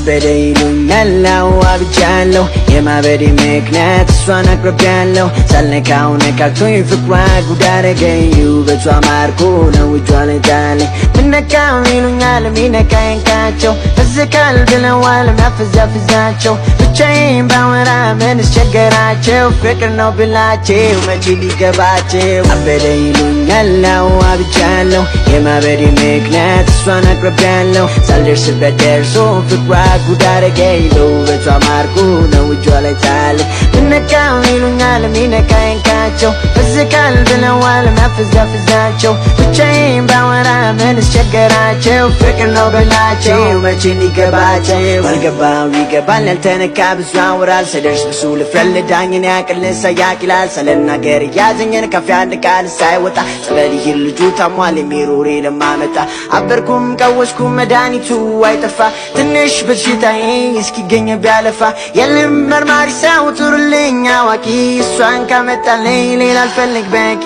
አበደ ይሉኛል፣ አዎ አብጃለሁ። የማበዴ ምክንያት እሷን አቅርቤያለሁ። ሳልነካው ነካክቶኝ ፍቅሯ ጉድ አደረገኝ። ውበቷ ማርኮ ነው እጇ ላይ ጣለኝ። ምነካው ይሉኛል፣ ሚነካ ይንካቸው። ፍዝካል ብለዋል ሚያፍዛፍዛቸው። ብቻዬን ባወራ ምንስ ቸገራቸው? ፍቅር ነው ብላቸው መቼ ሊገባቸው? አበደ ይሉኛል፣ አዎ አብጃለሁ። የማበዴ ምክንያት እሷን አቅርቤያለሁ። ሳልደርስበት ደርሶ ፍቅሯ ጉድ አደረገኝ። በውበቷ ማርኮ ነው እጇ ላይ ጣለኝ። ምነካው ይሉኛል፣ ሚነካ ይንካቸው። ፍዝካል ብለዋል ሚያፍዛፍዛቸው። ብቻዬን ባወራ ምንስ ቸገራቸው? ፍቅር ነው ብላቸው መቼ ሊገባቸው? ባልገባው ይገባል፣ ያልተነካ ብዙ ያወራል። ስደርስ ብሱ ልፍረድ ዳኝን ያቅል ሳያቅ ይላል። ስለናገር ያዘኝን ከፍ አንድ ቃል ሳይወጣ ጸበል ይሂድ ልጁ ታሟል የሚሮሬ ለማመጣ። አበርኩም ቀወስኩም መድኃኒቱ አይጠፋ። ትንሽ በሽታዬ እስኪገኝ ቢያለፋ የለም መርማሪ ሰው፣ ጥሩልኝ አዋቂ። እሷን ካመጣልኝ ሌላ አልፈልግ በቂ።